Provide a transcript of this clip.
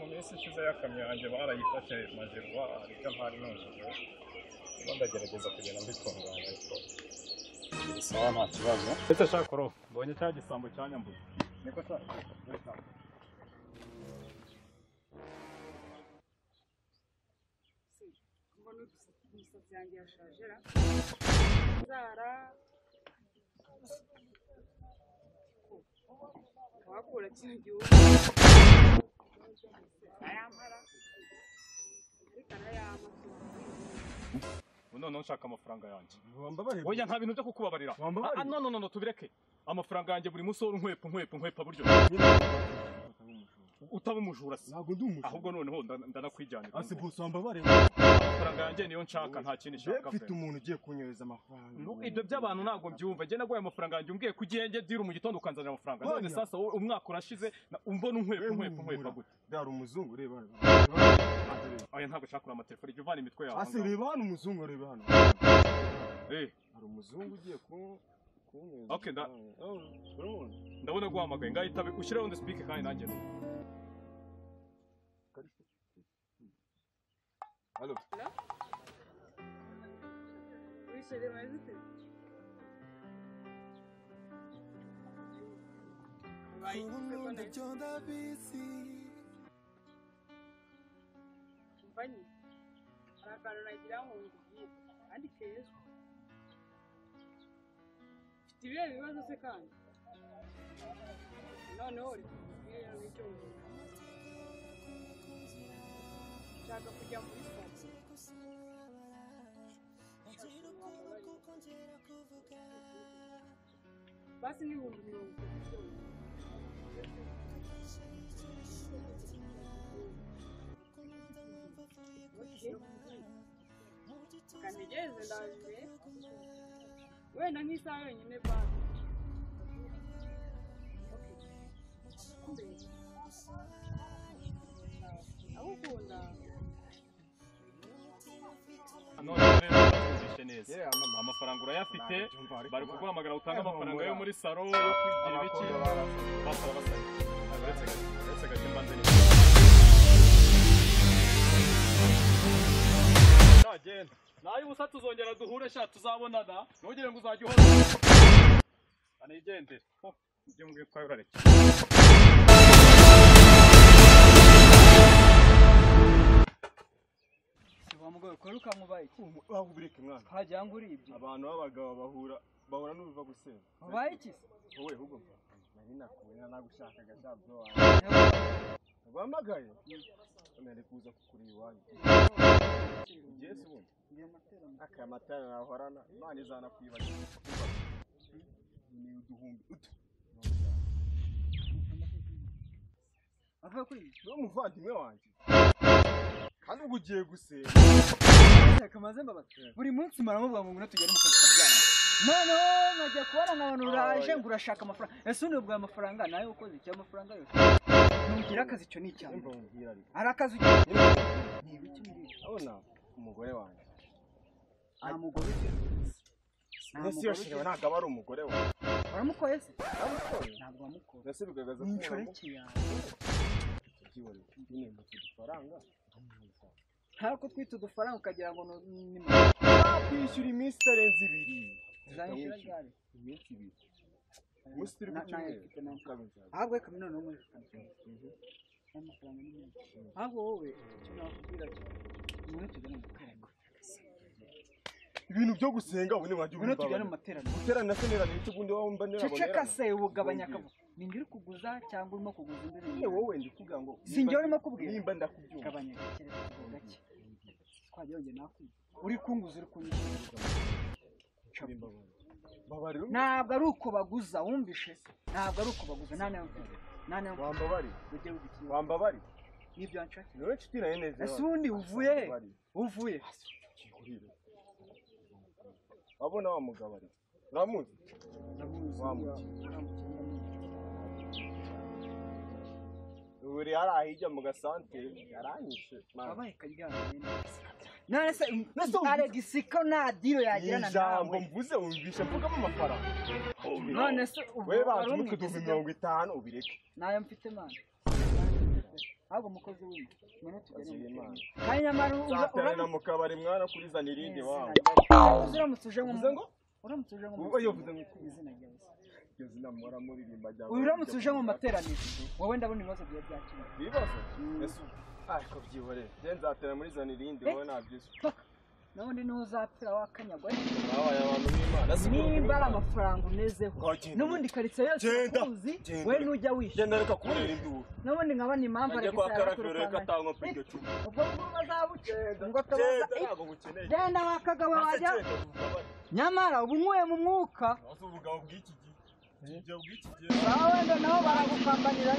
Mu minsi ishize yakamyo yanjye barayifashe majerwa, ariko ntari nujuje. Ndagerageza kugenda mbitunganya ariko sawa nta kibazo. Ese shakoro mbonye cya gisambo cyanyambuye. Niko shaka. Mbona umusatsi yanjye yashajera. Zara wakura kino gihugu ayampara ariko arayampa. None nshaka amafaranga yanjye. Oya nta bintu byo kukubabarira. No no no tubireke. Amafaranga yanjye buri munsi nkwepa nkwepa nkwepa buryo. Utaba umujura se. Ntabwo ndi umujura. Ahubwo noneho ndanakwijyanira. Ase boss wambabarira. Amafaranga yanjye niyo nshaka nta kindi nshaka. Mfite umuntu ugiye kunyohereza amafaranga. Ibyo by'abantu ntabwo mbyumva. Njye naguhaye amafaranga yanjye umbwiye kugenge dira mu gitondo ukanzanira amafaranga. None sasa umwaka urashize umbona nkwepa nkwepa nkwepa gute? Dari umuzungu reba hano. Oya ntabwo nshaka kurama telefone jya uvana imitwe yawe. Ase reba hano umuzungu reba hano. Eh, hari umuzungu ugiye kunyohereza. Okay ndabona guhamagaye ngahita ushyiraho on speaker kandi nanjye. Allo. Allo? Oui, chérie, vas-y. Mvanyi, hari akantu nagira ngo ngubwire kandi keza. Mfite ibihe bibazo se kandi? Noneho reka nkubwire n'icyo ngomba. Nshaka kujya muri sitasiyo. Basi ni 30,000 byonyine. Kantegereze ndaje wenda nk'isaha yonyine basi. Agukunda. None rero tumvishe neza. Amafaranga urayafite, bari kuguhamagara utanga amafaranga yo muri salo yo kugira ibiki. Basara basara. Uretse gake mbanze ni. Agenda. Nayo ubusa tuzongera duhure sha tuzabonana. Ntugire ngo uzajya uhora. Anigendere. Ibyo mbwiye ko urareke. Wa mugabo kora ukamubaye iki? Wahubireke mwana. Hagira ngo uribye. Abantu b'abagabo bahura n'uruva gusenga. Ubaye iki se? Wowe ahubwo nari nakubona nagushakaga sha bro wawe. Bampamagaye? Nari kuza kukureba iwanyu. Ugiye se ubundi? Aka matara nahorana Imana izanakwibagiza. Ni uduhumbi utu. Avuga kuri ni umuvandimwe wanjye. Kandi ubwo ugiye gusenga. Kamaze mbabaza. Buri munsi maramuvuga ngo ngwino tugere mu kazi kabyanyu. Noneho nkajya kubona nkabona uraje ngo urashaka amafaranga. Ese undi ubwo amafaranga nayo ukoze iki amafaranga yose? Nugira akazi icyo ni icya mbere. Ari akazi ugira. Ni ibiki muri abona umugore wanjye. Nta mugore ugira. Ese iyo shira ntabwo aba ari umugore wawe. Waramukoye se? Naramukoye. Ntabwo wamukoye. Ese bigaragaza ko ni inshoreke yawe. Tubyiboneye. Nyine ngo udufaranga. Ntabwo twita udufaranga ukagira ngo ni kwishyura iminsi itarenze ibiri. Uzanyishyura ryari? Iminsi ibiri. Umunsi turi ku cyumweru. Ahubwo reka none wowe amafaranga ni menshi. Ahubwo wowe icyo nakubwira cyo ngwino tujyane mu materaniro. Ibintu byo gusenga ubu ntiwajya Ngwino tujyane mu materaniro. Guterana se nerana icyo ubundi wowe mba nerabonera. Ceceka se ubugabanya akavuyo. Ni njye uri kuguza cyangwa urimo kuguza undi? Nyine wowe ndi kuvuga ngo si njye urimo kubwira. Nimba ndakubyumva. Gabanya gake gake. Twajya yongeye nakumva. Uri kunguza uri kunyishyura. Ntabwo ari uko baguza wumvishe se. Ntabwo ari uko baguza nta nayo mfite. Nta nayo mfite. Wambabari. Ujye wibikira. Wambabari. Nibyo nshaka. Niwe nshuti nayo neza. Ese ubundi uvuye he? Uvuye. Wabona wa mugabo ari. Uramuzi? Ndamuzi. Uri hariya hirya mu gasantere yaranyishe. Wabaye karyamye. None se Alex ko nta diro yagirana nawe. Ijambo mvuze wumvishe mvugamo amafaranga. None se we banza umutwe 50 ubireke. Nayo mfite man. Ahubwo umukozi w'Imana, ngwino tugere mu W'Imana. materaniro. Kandi nyamara Nzaterana mu kabari mwana kuri zana irindi wawe. Uramutse uje nko Uvuze ngo? Uramutse uje nko Ubwo yavuze ngo iki? Izina ryawe se. Iryo zina muhora muririmba rya Uramutse uje mu materaniro, wowe ndabona ibibazo byawe byakemutse. Ibibazo? Ese ariko byihorere. Njye nzatera muri zana irindi wowe ntabyizo. Paka. N'ubundi niho uzapfira wakanyagwa. Babaye abantu b'Imana. Nimba ari amafaranga unezeho, Genda. n'ubundi karitsiye yose Genda. urakuzi, Genda. we nujya wishyura. Genda reka kurera induru. N'ubundi nkabona impamvu Njye Alex kwa Karavero yarakurukana. reka atangwa kuri iryo cupa. Ubwo ngubwo bazabuca ngo tabaza. Genda ntabwo ngukeneye. Genda wakagabo wajya. Genda, ubugabane. Nyamara ubu nkuye mu mwuka. Ese ubugabo bw'iki gihe. Ibyo bw'iki gihe. Sawa, wenda nabo baragukambanira.